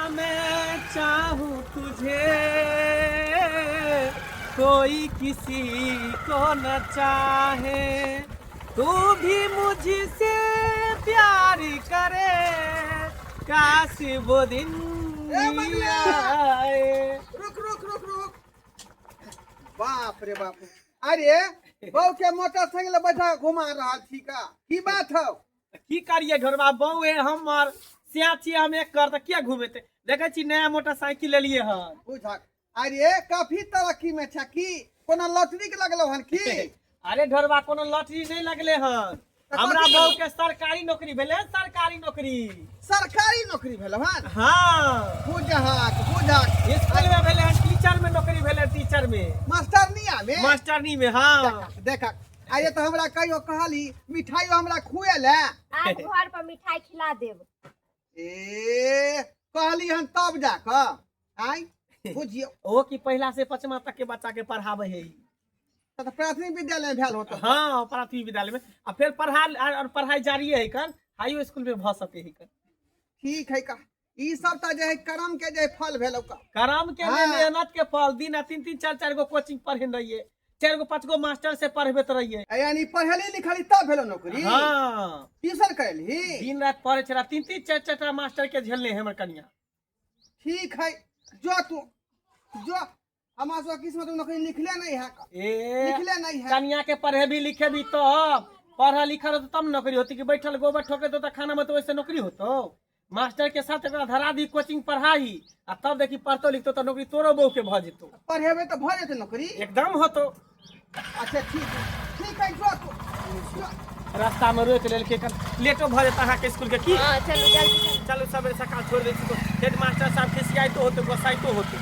मैं चाहूँ तुझे, कोई किसी को न चाहे, तू भी मुझसे प्यार करे, काश वो दिन ए मंगला! आए। रुक रुक रुक रुक, बाप रे बाप, अरे बहू के मोटरसाइकिल बैठा घुमा रहल छी का, की बात हौ? की करिए घरवा बहु है हमर, सिया छी हम एक कर तऽ किया घुमेते? देखै छी नया मोटरसाइकिल लेलिए हन। बुझक, अरे काफी तरक्की में छ की, कोनो लॉटरी के लगलो हन की? अरे ढोरबा, कोनो लॉटरी नहीं लगले हन। तऽ हमरा कथी बहू भेलौ? के सरकारी नौकरी भेलै, सरकारी नौकरी। सरकारी नौकरी भेलो हन? हाँ। बुझक बुझक। स्कूल में भेलै हन, टीचर में नौकरी भेलै, टीचर में। मास्टरनिया में? मास्टरनी में, हाँ। देखक, अरे तऽ हमरा कहियो कहली मिठाई हमरा खुएले? आब घर पर मिठाई खिला देब। ए कहली हन तब जाकऽ आय बुझियौ। ओ की पहिला से पचमा तक के बच्चा के पढ़ाबै है। तऽ प्राथमिक विद्यालय में भेल होतो? हाँ, प्राथमिक विद्यालय में, आ फेर पढ़ा और पढ़ाई जारी है कन, हाई स्कूल में भऽ सके है कन। ठीक है का, ई सब तऽ जे है कर्म के जे फल भेल ओकर। कर्म के हाँ। मेहनत के फल। दिन आ तीन तीन चार चार गो कोचिंग पढ़े रहिए, चार गो पांच गो मास्टर से पढ़बेत रहिए। यानी पढ़ली लिखली तब भेलो नौकरी? हाँ। ट्यूशन करेलही? दिन रात पढ़े छला, तीन तीन चार चार टा मास्टर के झेलने है हमर कनिया। ठीक है, जो तू जो, हमार सब किस्मत में नौकरी लिखले नहीं है। ए लिखले नहीं है। कनिया के पढ़े भी लिखे भी तब, पढ़ल लिखल होतो तब नौकरी होती कि बैठल गोबर ठोके तो खाना में तो वैसे नौकरी होतो? मास्टर के साथ एकरा धरा दी कोचिंग पढ़ाई आ तब देखी पढ़तो लिखतो तो नौकरी तोरो बहू के भऽ जेतो। पढ़ेबे तो भऽ जेतै नौकरी? एकदम होतो। अच्छा ठीक है, ठीक है, जो तू जो। रास्ता में रोक लेलकै, लेटो भऽ जेतै अहाँके स्कूल के की? हाँ, चलू जल्दी चलू। चलू, सबेरे सकाल छोड़ दै छी, हेड मास्टर साहब खिसियाइतो होते गोसाइतो होते।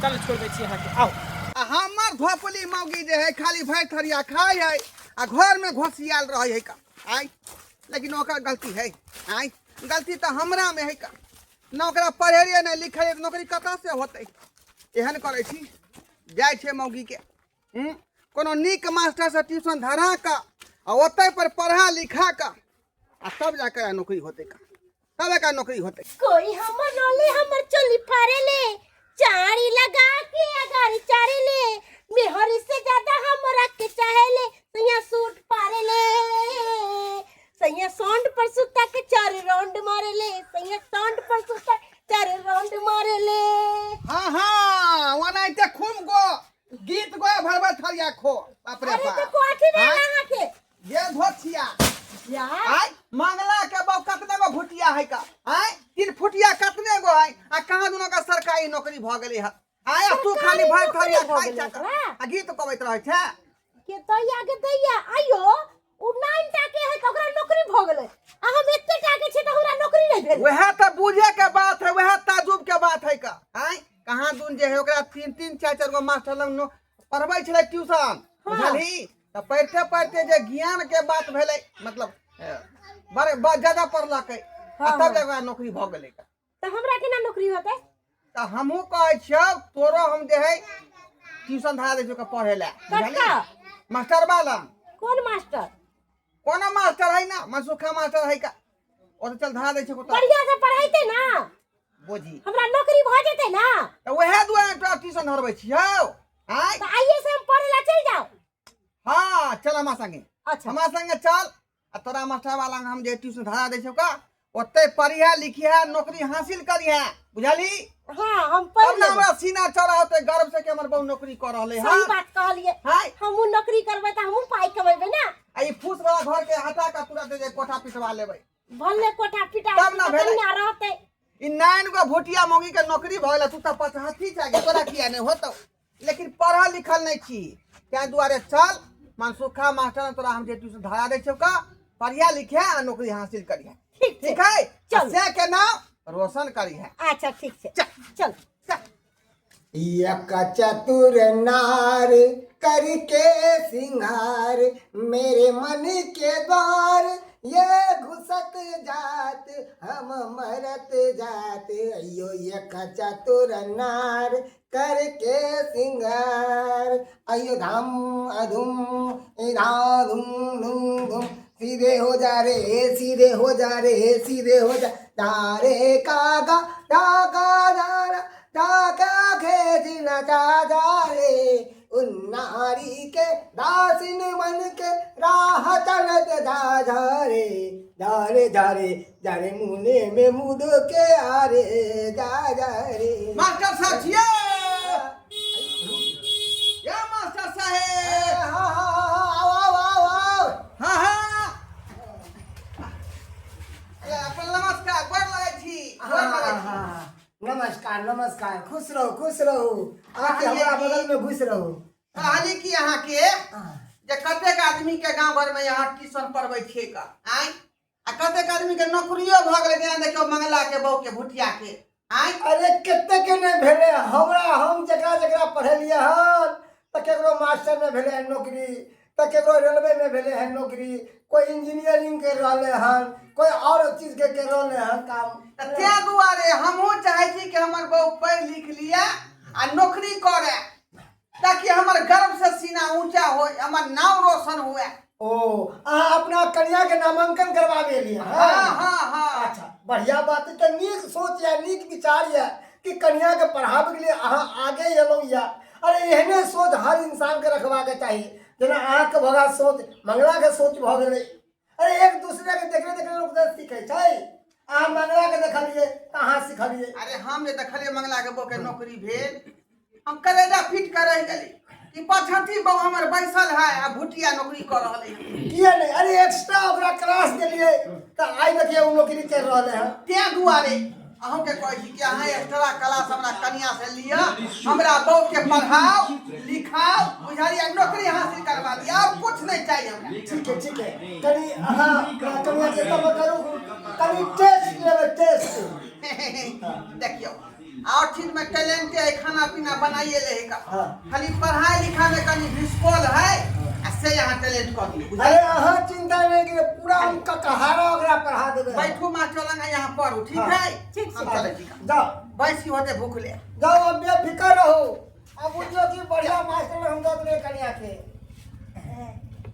चलू छोड़ दै छी अहाँके, आउ। आ हमर धोपली मौगी जे है खाली भरि थरिया खाइ है आ घर में घोसियाल रहै है का आय, लेकिन ओकर गलती है आय, गलती तऽ हमरा में है का न, ओकरा पढ़े रहियै नहि लिखे रहियै तऽ नौकरी कतऽ से होतै? एहन करै छी, जाइ छै मौगी के कोनो नीक मास्टरसँ ट्यूशन धरा कऽ आ ओतै पर पढ़ा लिखा कऽ आ तब जा कऽ नौकरी होतै का, तब एकरा नौकरी होतै। कोई हमर रोले हमर चोली फाड़े ले, चारी लगा के अगारी चारे ले, मेहरी से ज्यादा हमरा के चाहे ले, सैया सूट पारे ले, सैया सौंड पर सुता के चार राउंड मारे ले, सैया सौंड पर सुता चार राउंड मारे ले। हाँ हाँ, ओनाहिते खूब गो गीत गो, भरभर थरिया खो, बाप रे अरे बाप। तो कोठी नहीं हाँ? अहाँ के ये धोथिया या आय मंगला के बहु कतने गो भुटिया है का आय, तीन फुटिया कतने गो है आ कहाँ दुनो का सरकारी नौकरी भ गेलै है आय, आ तू खाली सरकारी भर नौकरी थरिया भऽ खाइ गेलै छ ओकरा? आ गीत गबैत रहै छै। के दैया के दैया, आइयो उ 9 टा के है त ओकरा नौकरी भ गेलै आ हम एते टा के छी त हमरा नौकरी नहीं भेल। वएह तऽ बुझे के बात है, वएह ताजुब के बात है का आय, कहाँ दुन जे है ओकरा तीन तीन चार चार गो मास्टर लग पढ़बै छलै ट्यूशन। बुझलही? तऽ पढ़िते पढ़िते जे ज्ञान के बात भेलै, मतलब बड़े ज्यादा पढ़लकै आ तब ओकरा नौकरी भऽ गेलै। तऽ हमरा केना नौकरी होतै? तऽ हमहूँ कहै छियौ, तोरो हम जे है ट्यूशन धरा दै छियौ पढ़े लए, बुझलही? कतऽ? मास्टर वाला। कोन मास्टर? कोनो मास्टर है ना, मनसुखा मास्टर है का, ओ तऽ चल धरा दै छियौ ओतऽ। बढ़िया से पढ़ैते ना? बुझी। हमरा नौकरी भऽ जेतै ना? तऽ वएह दुआरे तोरा ट्यूशन धरबै छियौ आँय। तऽ आइए से हम पढ़े ला चलि जाउ? हाँ चल हमरा संगे। अच्छा। हमरा संगे चल आ तोरा मास्टर वाला हम जे ट्यूशन धरा दै छियौ का, ओतै पढ़िहे लिखिहे, नौकरी हासिल करिहे, बुझलही? हाँ, हम पढ़ तब ना लेबै। हमरा सीना चौड़ा होतै गर्व से कि हमर बहु नौकरी कऽ रहलै सही हँ। बात कहलिए। हाय। हमहूँ नौकरी करबै तऽ हमहूँ पाइ कमेबै ना। आ ई फूस वाला घर के हटा कऽ तुरंत जे कोठा पिटवा लेबै। भले कोठा पिटा तब ना भेलै। कनिया रहतै। ई नाइन गो भुटिया मौगी के नौकरी भऽ गेलै, तू तऽ पचहत्ती छै, तोरा किया नहि होतौ? लेकिन पढ़ल लिखल नहि छी, ताहि दुआरे चल मनसुखा मास्टर तोरा हम जे ट्यूशन धरा दै छियौ का, पढ़िया लिखिया आ नौकरी हासिल करिहा। ठीक छै। ठीक है? चल। से के नाम रोशन करिहा। अच्छा ठीक छै। चल। चल। चल। एक चतुर नार करके सिंगार, मेरे मन के द्वार ये घुसत जात, हम मरत जात। अयो एक चतुर नार करके सिंगार, अयो धम अधुम धा धुम धुम धुम, सीधे हो जा रे, सीधे हो जा रे, सीधे हो जा, धा रे का गा धा गा जा जा रे, उन नारी के दासिन मन के राह चलत जा जा रे, जा रे जा रे जा रे मुने में मुद के आ रे जा जा रे। मास्टर साहब छियै या मास्टर साहेब? हाँ हाँ हाँ, आओ आओ आओ आओ। हाँ हाँ, ए, अपन नमस्कार, गोर लगै छी, गोर लगै छी। हाँ, नमस्कार नमस्कार, खुश रहो खुश रहो, आके हमरा बगल में घुस रहो। कहली कि अहाँके जे कतेक आदमी के गांव घर में यहाँ ट्यूशन पढ़बै छियै का आँय, आ कतेक आदमी के नौकरियो भऽ गेलै, जेना देखियौ मंगला के बहू के, भुटिया के आँय। अरे कते के नहि भेलै हमरा, हम जकरा जकरा पढ़ेलियै हन तऽ केकरो मास्टर में भेलै हन नौकरी, तऽ केकरो रेलवे में भेलै हन नौकरी, कोइ इंजीनियरिंग कर रहलै हन, कोइ और चीज के कर रहलै हन काम। तऽ ताहि दुआरे हमहूँ चाहै छी कि हमर बहू पढ़ि लिख लिअ आ नौकरी करे, ताकि हमर गर्व से सीना ऊंचा होय, हमर नाम रोशन हुए। ओ अहाँ अपना कन्या के नामांकन करवाबे एलियै? हाँ हाँ हाँ। अच्छा, बढ़िया बात है, तऽ नीक सोच या नीक विचार यऽ कि कन्या के पढ़ाबे के लिए अहाँ आगे एलहुँ यऽ। अरे एहने सोच हर इंसान के रखबाक चाही, जेना अहाँके भऽ गेल सोच, मंगला के सोच भऽ गेलै। अरे एक दूसरे के देखले देखले लोक तऽ सीखै छै। अहाँ मंगला के देखलियै तऽ अहाँ सिखलियै। अरे हम जे देखलियै मंगला के बहू के नौकरी भेल, हम कलेजा फीट के रहि गेली कि पछती बहू हमर बैसल है आ भुटिया नौकरी कऽ रहल है। किया नहि, अरे एक्स्ट्रा ओकरा क्लास देलियै तऽ आइ देखियै ओ नौकरी कर रहलै हँ। तें दुआरे अहूँके कहै छी कि अहाँ एक्स्ट्रा क्लास हमरा कनिया से लिअ, हमरा बहू के पढ़ाउ लिखाउ, बुझलियै, नौकरी हासिल करवा दिअ, और कुछ नहीं चाहिए हमरा। ठीक है ठीक है, कनि अहाँ कनिया के तब करू, कनि टेस्ट लेबै, टेस्ट। देखियौ और चीज में टैलेंट है, खाना पीना बनाइए ले का, हाँ। खाली पढ़ाई लिखाई में कनि भिस्कोल है आ से यहाँ टैलेंट कऽ दियौ। अरे अहाँ चिंता नहीं करियौ, पूरा हम ककहारा ओकरा पढ़ा देबै। बैठू मास्टर लंग यहाँ पढ़ू, ठीक हाँ। है? ठीक छै। हम चलै छी। जाओ। बैसी होते भूख ले। जाओ, अब बेफिक्र रहो, अब बुझियौ कि बढ़िया मास्टर लग हम दऽ देबै कनिया के।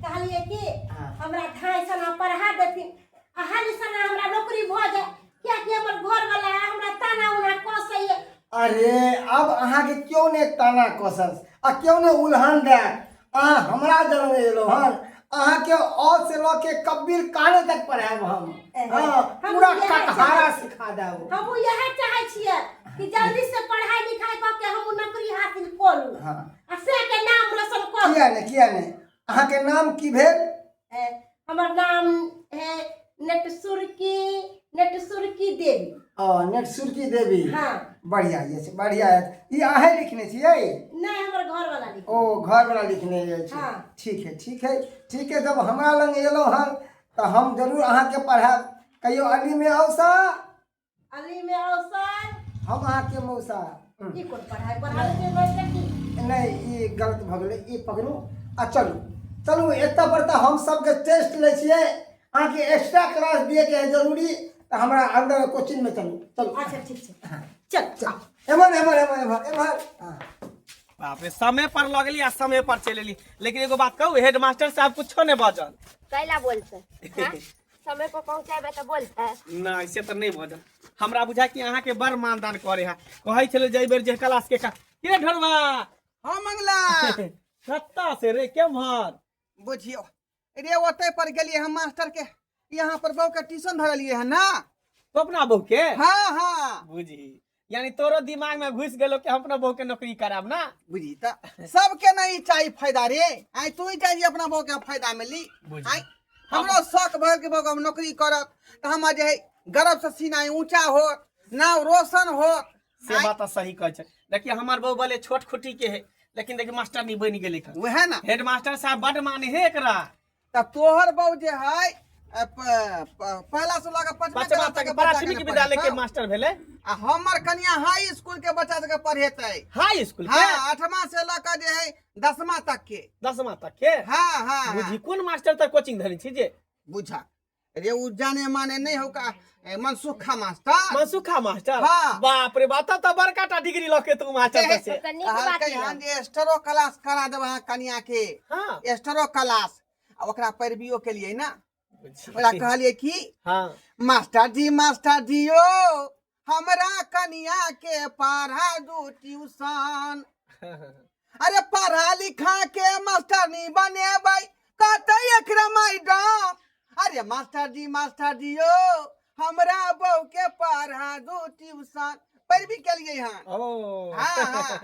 कहलियै कि हाँ। हमरा धाय सना पढ़ा देथिन आ हाली सना हमरा नौकरी भऽ जाय, कियाकि हमर घर वाला हमरा ताना उना कसैये। अरे अब अहाँके क्यों ने ताना कसस आ क्यों ने उलहन देत, अहाँ हमरा जलन एलहुँ हन, अहाँके अ से लऽ के कब्बीर काने तक पढ़ायब हम। हाँ, हम पूरा इएह ककहारा चाहै छी। सिखा देब। हमहूँ इएह चाहै छियै कि जल्दी से पढ़ाई लिखाई कऽ के हमहूँ नौकरी हासिल करू हाँ। आ से के नाम रोशन करू। किया नहि, किया नहि। अहाँके नाम की भेल? हमर नाम है नेटसुरकी, नेटसुरकी देवी। ओ नेटसुरकी देवी। हाँ। बढ़िया अछि, बढ़िया अछि। ई अहें लिखने छियै? नहि, हमर घर वाला लिखने। ओ घर वाला लिखने अछि। हाँ। ठीक है ठीक है ठीक है, जब हमरा लग एलहुँ हन तऽ हम जरूर अहाँके पढ़ायब। कहियो अली में औसा? अली में औसर। हम अहाँके मौसा। ई कोन पढ़ाई पढ़ाबै छै मास्टर जी? नहि, ई गलत भऽ गेलै, ई पकड़ू आ चलू चलू। एतऽ पर तऽ हम सबके टेस्ट लै छियै, अहाँके एक्स्ट्रा क्लास दिएके है जरूरी, तऽ हमरा अंदर कोचिंग में चलू चलू। अच्छा ठीक छै, चल चल, एम्हर एम्हर एम्हर एम्हर एम्हर। हाँ। बाप रे, समय पर लगली आ समय पर चलि एली। लेकिन एगो बात कहू, हेडमास्टर साहब कुछो नहि बजल? कैला बोलते? हाँ? समय पर पहुंचेबे तऽ बोलते? नहि, से तऽ नहि बजल। हमरा बुझा कि अहाँके बड़ मानदान करे है, कहै छलै जे एहि बेर जे क्लास के का के ढोरबा। हाँ मंगला। कत्ता से रे, केम्हर? बुझियौ रे, ओतै पर गेलियै हम मास्टर के यहाँ पर बहू के ट्यूशन धरलियै हन ना। तो अपना बहू के? हाँ हाँ। बुझी, यानी तोरो दिमाग में घुस गेलो कि हम अपना बहू के नौकरी कराब ना? बुझी तऽ सबके नहीं चाही फायदा रे, आइ तू ही चाही अपना बहू के फायदा मिली। बुझी। आइ हमरो शौक भऽ गेल कि बहू के हम नौकरी करब तऽ हमर जे है गर्व से सीना ऊंचा होत, नाम रोशन होत। से बात तऽ सही कहै छै। देखिए हमर बहू भले छोट खुटी के है, लेकिन देखिए मास्टर नहीं बनि गेलै खन। वएह ना। हेडमास्टर साहब बड माने है एकरा। तऽ तोहर बहू जे है पहला से लऽ कऽ पाँचमा पाँचमा क्लास तक के बच्चा प्राथमिक के विद्यालय के पढ़ेतौ। मास्टर भेलै। आ हमर कनिया हाई स्कूल के बच्चा सबके पढ़ेतै। हाई स्कूल के? हाँ, 8वां से लऽ कऽ जे है 10वां तक के। 10वां तक के? हाँ, हाँ, हाँ। बुझी, कोन मास्टर तक कोचिंग धरे छी जे? बुझा रे, उ जाने माने नहीं हो का, मनसुखा मास्टर। मनसुखा मास्टर? हाँ। बाप रे बाप, तब तऽ बड़का टा डिग्री लऽ के तू मास्टर हे, से। तऽ नीक बात कहलकै यऽ। हन जे एक्स्ट्रो क्लास करा देब अहाँ कनिया के। हाँ। एक्स्ट्रो क्लास, आ ओकरा पैरवियो केलियै ना, ओकरा कहलियै कि हाँ। मास्टर जी, मास्टर जी यो हमरा कनिया के पढ़ा दू ट्यूशन। अरे पढ़ा लिखा के मास्टरनी बनेबै कहतै एकरा मैडम। अरे मास्टर जी, मास्टर जी यौ, हमरा बहू के पढ़ा दू ट्यूशन। पढ़ भी केलियै हन। ओ। हाँ, हाँ।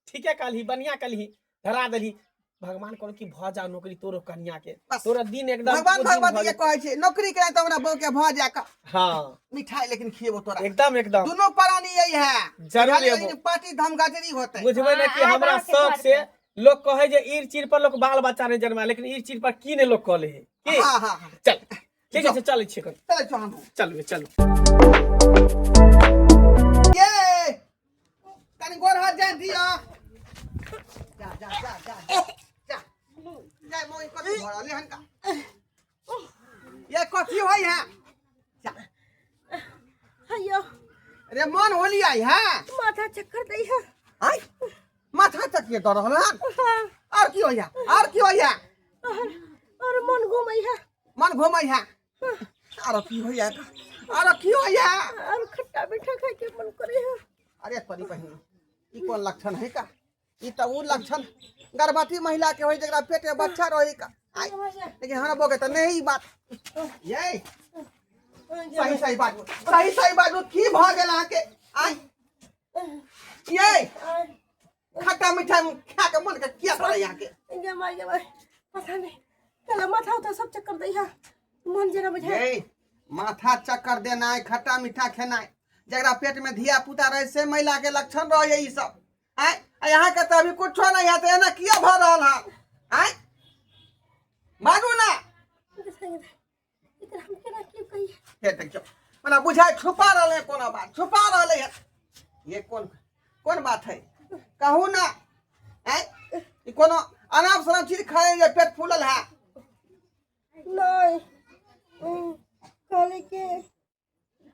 ठीके कहलही, बढ़िया कहलही, धरा देलही। भगवान करो कि भऽ जाओ नौकरी तोरो कन्या के। बस। तोरा दिन एकदम भगवान ओ दिन भगवती भऽ के कहै छै नौकरी के तऽ हमरा बहू के भऽ जाय कऽ। हाँ। मिठाई लेकिन खिएबो तोरा। एकदम एकदम। दुनू प्राणी यही है। जरूर खाली एबो। ओहि पार्टी धमगजरी होतै। बुझबै ने कि हाँ, हमरा आब अहाँके शौक घर से पे। लोग कहे जे ईर चीर पर लोग बाल बच्चा नहीं जन्मा, लेकिन ईर चीर पर की नहीं लोग कहले है की? हाँ, हाँ, हाँ। चल ठीक है, चलै छियै एखन। चलै छौ हमहूँ। चलू चलू। ये कनी गोर हाथ जान दियो। जा जा जा जा जा जा, मोई कथी भऽ रहलै हन का? ये कथी होय है? जा। हयो। अरे मन होली आई है। माथा चक्कर दै है। आई माथा चक्कर दऽ रहल हन? हाँ। और की होय है? और की होय है? और मन घूमै है। मन घूमै है। और की होय है? और की होय है? और खट्टा मीठा खाए के मन करे है। अरे परी बहिन, ई कोन लक्षण है का? ई तऽ उ लक्षण गर्भवती महिला के होय जकरा पेट में बच्चा रहे का। आइ लेकिन हमरा बो के तऽ नहीं ई बात। ये सही सही बाजू, सही सही बाजू, की भऽ गेल अहाँके? आइ ये खट्टा मीठा खा के मन के किया करे अहाँके? जमाई जमाई पता नहीं चलो माथा उथा सब चक्कर दै है, मन जरा बुझाय। ये माथा चक्कर देनाइ, खट्टा मीठा खेनाइ, जकरा पेट में धिया पुता रहे से महिला के लक्षण रहे ई सब। आय यहाँ के तऽ अभी कुछो नहीं है, तऽ एना किया भऽ रहल है? आय मानू ना। एकरा हम केना की कहिए? हे देखियौ, मने बुझाइ छुपा रहलै, कोनो बात छुपा रहलै है। ये कोन कोन बात है कहू ना? आय ई कोनो अनाप शनाप चीज खाए जे पेट फूलल है? नहीं, कहली कि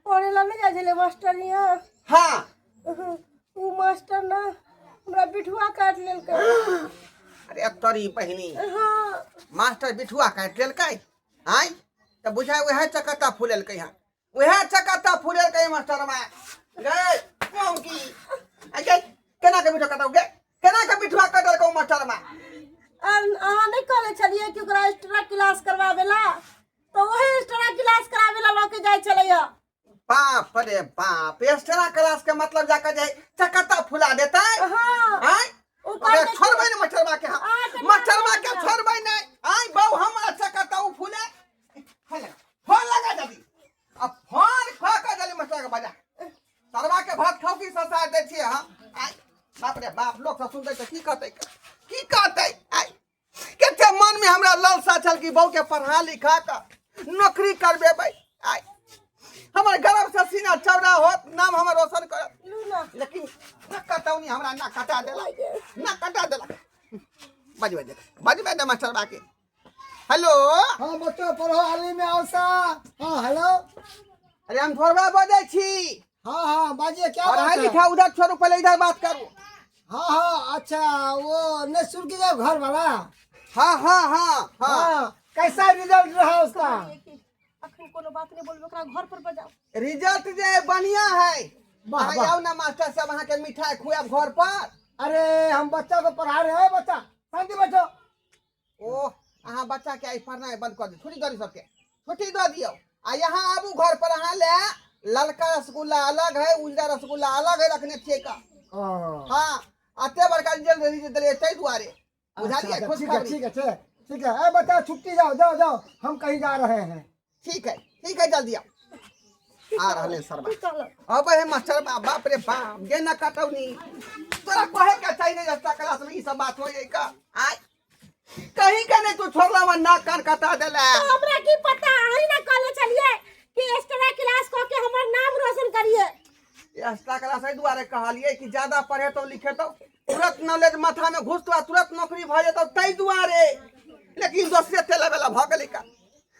पढ़े ला नहीं जाइ छलै मास्टर यहाँ। हाँ। उ मास्टर ना हमरा बिठुआ काटि लेलकै। अरे तोरी बहिनी। हाँ। मास्टर बिठुआ काटि लेलकै? आय तऽ बुझाइ उएह चकत्ता फूलेलकै हँ, उएह चकत्ता फूलेलकै मास्टरवा गे। की आ गे, केना के बिठुआ कटौ गे? केना के बिठुआ कटलकै मास्टरवा? अहाँ नहि कहले छलियै कि ओकरा एक्स्ट्रा क्लास करवावे ला, तऽ ओहे एक्स्ट्रा क्लास करावे ला लऽ के जाइ छलैया। बाप रे बाप, एक्स्ट्रा क्लास के मतलब जाकर जे चकत्ता फुला देतै? हाँ। आय ओ ओकरा कहलकै कि छोड़बै ने मास्टरवा के हम। अहाँके नाम मास्टरवा के लिअ। छोड़बै नहि। आय बहू हमरा चकत्ता उ फुले। फोन लगा, फोन लगा जल्दी। आ फोन खा के जल्दी मास्टर के बजा। सरवा के भात खाऊ की ससार दै छियै हम। आय बाप रे बाप, लोक सब सुनतै तऽ की कहतै? की कहतै? आय कते मन में हमरा लालसा छल कि बहू के पढ़ा लिखा के नौकरी करबेबै। आय हमर गर्व से सीना चौड़ा होत, नाम हमर रोशन करत। लू ना। लेकिन न कटौनी हमरा न कटा देलक, न कटा देलक। बजबै दे, बजबै दे मास्टरबा के। हेलो। हाँ बच्चों पढ़ो आली में आओ सा। हाँ हेलो। अरे हम थोड़बा बजै छी। हाँ हाँ बाजिए, क्या बात पढ़ाई है? लिखा उधर छोड़ू, पहले इधर बात करू। हाँ हाँ अच्छा, वो नहीं सुन के जाओ घर वाला। हाँ हाँ हाँ हाँ। हाँ कैसा रिजल्ट रहा उसका? अखन कोनो बात नहीं बोलबे, ओकरा घर पर बजाओ। रिजल्ट जे बढ़िया है। वाह, अहाँ वाह। आउ ना मास्टर साहब, अहाँ के मिठाई खुआब घर पर। अरे हम बच्चा को पढ़ा रहे हैं, बच्चा शांति बैठो। ओह अहाँ बच्चा के आइ पढ़नाइ बंद कर दियौ, छुट्टी दऽ दियौ सबके, छुट्टी दऽ दियौ। आ यहाँ आबू घर पर, अहाँ ले ललका रसगुल्ला अलग है, उजला रसगुल्ला अलग है, रखने छियै का। हाँ अते बड़का रिजल्ट देलियै ताहि दुआरे। बुझलियै? अच्छा, खुश ठीक है, खबरी। ठीक है, ठीक है, ठीक है। ए बच्चा छुट्टी जाओ जाओ जाओ, हम कहीं जा रहे हैं। ठीक है ठीक है, जल्दी आओ। आ रहले सरबा। की कहलक? अब हे मास्टर बाप, बाप रे बाप, गे न कटौनी तोरा कहे के चाहिए नहीं एक्स्ट्रा क्लास में ई सब बात होय का। आय कहीं के नहीं तू छोड़ला वन नाक कान कटा देला। तो हमरा की पता, अहीं ना कहले छलियै कि एक्स्ट्रा क्लास कऽ के हमर नाम रोशन करिए। एक्स्ट्रा क्लास एहि दुआरे कहलियै कि ज्यादा पढ़े तो लिखे तो तुरंत नॉलेज माथा में घुसतो आ तुरंत नौकरी भऽ जेतौ ताहि दुआरे। लेकिन दोसरे तेला बेला भऽ गेलै का,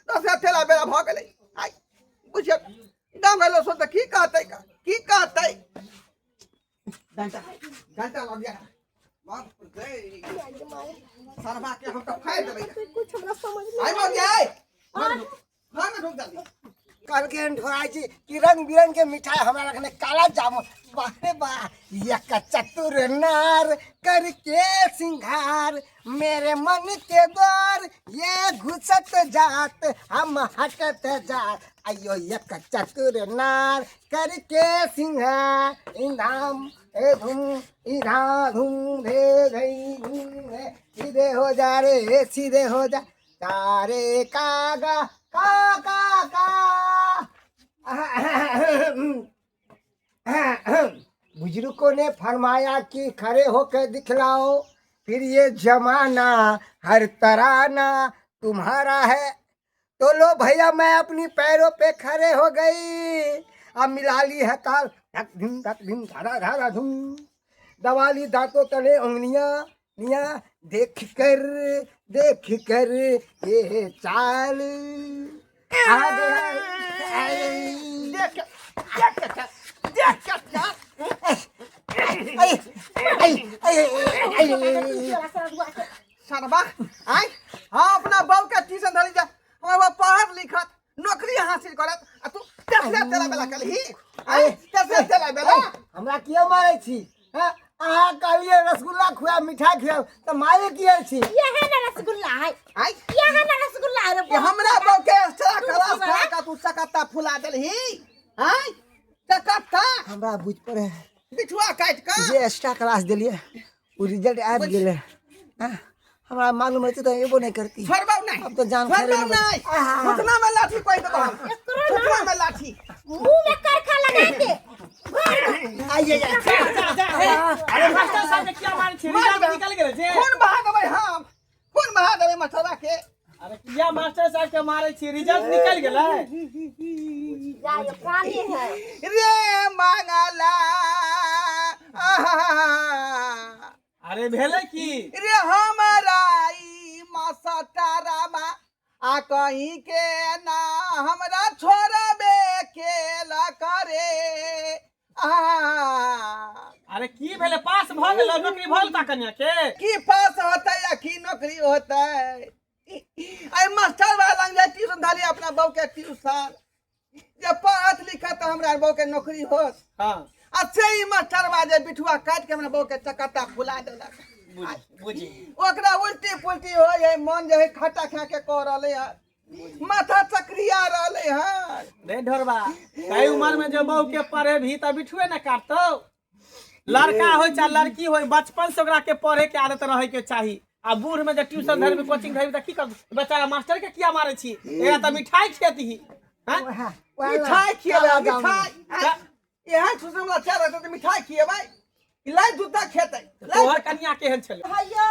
दोसरे तेला बेला भऽ गेलै। आइ बुझियौ गाँव गेलो सो तऽ की कहतै का, की कहतै? घंटा घंटा लग गया। बाप रे सरवा के हम तऽ फाड़ि देबै। कुछ हमरा समझ आइ नहीं मर गया, घर में ढुक जल्दी। कहलकै हन ढोराइ छी कि रंग बिरंग के मिठाई हमरा रखने काला जामुन। वाह रे वाह, एक चतुर नार करके सिंघार, मेरे मन के द्वार ये घुसत जात हम हटत जात। अयो एक चतुर नार करके सिंघार, इंधाम ए धुम इधा धुम धे धई धुम धे, सीधे हो जा रे सीधे हो जा तारे कागा का का का। बुजुर्गों ने फरमाया कि खड़े होकर दिखलाओ, फिर ये जमाना हर तराना तुम्हारा है। तो लो भैया मैं अपनी पैरों पे खड़े हो गई। अब मिला ली है ताल, धक धिम धक धिम धारा धारा धुम, दबा ली दांतों तले उंगलियां निया, देख कर देख कर ये चाल आ गया। देख देख के देख के आई आई आई आई सरबा आय, हाँ अपना बाप के ट्यूशन धरी जा, हमर बाप पढ़त लिखत नौकरी हासिल करत आ तू तेसरे तेरा बेला कलही आय, तेसरे तेरा बेला। हमरा किया मारै छी? हाँ, अहाँ कहलियै रसगुल्ला खुआ मिठाई खुआ तऽ मारे किया छी? यह है ना रसगुल्ला है, आय यह है ना रसगुल्ला है रे। ये हमरा बाप के एक्स्ट्रा क्लास खा का तू चकत्ता फुला देलही आय, चकत्ता हमरा बुझ पड़े बिठुआ काटि कऽ जे एक्स्ट्रा क्लास देलियै ओ रिजल्ट आबि गेलै। हाँ, हमरा मालूम रहतै तऽ एबो नहि करती। छोड़बौ नहीं, अब तो जान छोड़बौ खैरे नहीं, आहा। घुटना में लाठी कोई देबौ हम, एकरो ना घुटना में लाठी मुंह में करखा लगा के आइए अरे मास्टर साहब के किया मारै छी? रिजल्ट निकल गेलै जे। खून बहा देबै हम, खून बहा देबै मथुरा के। अरे किया मास्टर साहब के मारै छी? रिजल्ट निकल गेलै। जा ये पानी है रे मंगला, आहा। अरे भेलै की रे हमरा ई मसटरमा आ कहीं के ना हमरा छोड़बे केल करे। आहा। अरे की भेलै? पास भऽ गेलै, नौकरी भऽ गेल ता कन्या के? की पास होतै या की नौकरी होतै? आई मास्टर वाला लग जाय ट्यूशन धाली अपना बहू के ट्यूशन, जे पढ़त लिखत तऽ हमरा बहू के नौकरी होत। हाँ अच्छे ई मास्टर बा जे बिठुआ काटि के हमरा बहू के चकत्ता फुला देलक। बुझी बुझी ओकरा उल्टी पुल्टी होइ है, मन जे है खट्टा खा के कह रहले है, माथा चक्रिया रहले है। रे ढोरबा, कई उम्र में जो बहू के पढ़े भी त बिठुए न काटतो। लड़का हो चाहे लड़की हो, बचपन से ओकरा के पढ़े के आदत रहे के चाही। आ बूढ़ में जे ट्यूशन धरबी कोचिंग धरबी त की कर? बच्चा मास्टर के किया मारे छी? एकरा त मिठाई खेतही। हैं? मिठाई खिएबै, मिठाई एहन सुसम वाला चार रहतै तऽ मिठाई खिएबै, लाई जूता खेतै। तोहर कन्या केहन छलै? हयौ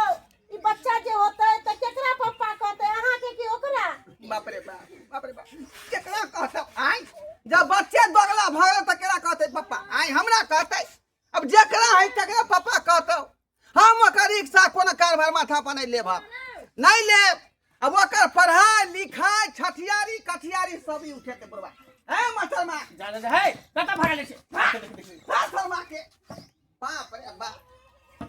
ई बच्चा जे होतै तऽ केकरा पप्पा कहतै, अहाँके कि ओकरा? बाप रे बाप, बाप रे बाप, केकरा कहतै? आय जब बच्चे दोगला भऽ गेल तऽ केकरा कहतै पप्पा? आय हमरा कहतै? अब जेकरा है तकरा पप्पा कहतौ। हम ओकर रिक्शा कोनो कारभार माथा पर नहि लेब, हम नहि लेब। अब ओकर पढ़ाई लिखाई छठियारी कठियारी सब ही उठेतै बुढ़बा। हे मास्टर मा जा जा जा, हे कतऽ भागल छी? मास्टर मा के बाप रे बाप,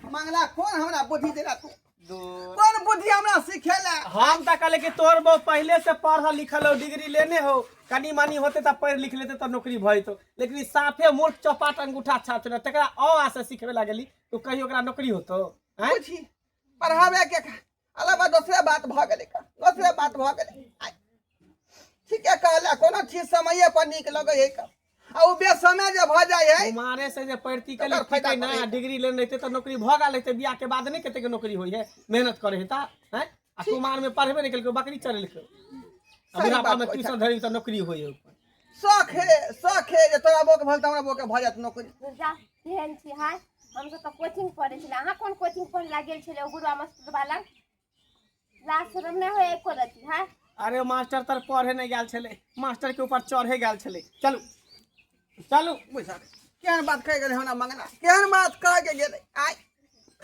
मंगला कौन हमरा बुद्धि देला तू? कौन बुद्धि हमरा सिखेला? हम तऽ कहले कि तोहर बहु पहले से पढ़ल लिखल हो, डिग्री लेने हो, कनी मनी होते तऽ पढ़ि लिख लेते तऽ नौकरी भऽ जेतौ। लेकिन ई साफे मूर्ख चौपाट अंगूठा छाप छलै, तकरा अ आ से सिखबे लागली तो कहियो ओकरा नौकरी होतो? आँय? बुझी पढ़ावे के अलावा दोसरे बात भऽ गेलै का, दोसरे बात भऽ गेलै। आइ ठीके कहला, कोनो चीज समये पर नीक लगै है का, आ ओ बेसमय जे भऽ जाइ है। कुमारे से जे पढ़ती के तकर फायदा ना करै। डिग्री लेने रहते तऽ नौकरी भऽ गेल रहते, बियाह के बाद नहि कतेक नौकरी होइ है, मेहनत करे है ता हैं? आ कुमार में पढ़बे नहि केलकै, बकरी चरेलकै, आ सही बुढ़ापा बात में कहै ट्यूशन धरी तऽ नौकरी होइ है। शौक है, शौक है जे तोरा बौके भल तऽ हमरा बौके भऽ जायत नौकरी। जा केहन छी? हाय, हमसब तऽ कोचिंग पढ़ै छलै। अहाँ कोन कोचिंग पढ़ ला गेल छलै? गुरुआ मास्टर लग लाज शरम नहि होय एको रति? हाय अरे मास्टर तर पढ़े नहि गेल छलै, मास्टर के ऊपर चढ़े गेल छलै। चलू चलू। बुझल केहन बात कहि गेलै हमरा मंगला, केहन बात कह के गेलै? आइ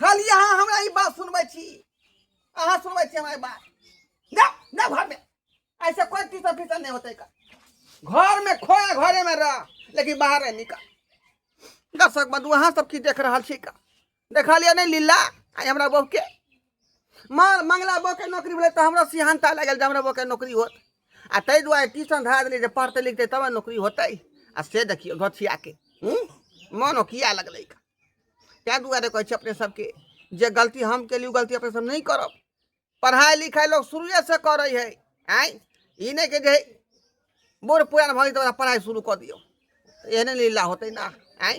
खाली अहाँ हमरा ई बात सुनबै छी, अहाँ सुनबै छी हमरा ई बात? जा जा घरमे, ऐसे कोई ट्यूशन फ्यूशन नहीं होते का, घर में खोया घरे में रह, लेकिन बाहर नहीं निकल। दर्शक बंधु अहाँ सब की देख रहल छी का? देखलियै नहि लीला? आइ हमरा बहू के माँ मंगला बहू के नौकरी भेलै तऽ हमरा सिहानता लागल जे हमरा बहू के नौकरी होत। आ ताहि दुआरे ट्यूशन धरा देलियै जे पढ़तै लिखतै तब ने नौकरी होतै। आ से देखियौ घोथियाके मन किया लगलै। ताहि दुआरे कहै छी अपने सबके जे गलती हम केली ओ गलती अपने सब नहि करब। पढ़ाइ लिखाइ लोक शुरुएसँ करै है। आँय, ई नहि कि जे बूढ़ पुरान भऽ गेल तऽ पढ़ाइ शुरू कऽ दियौ, एहने लीला होतै ना।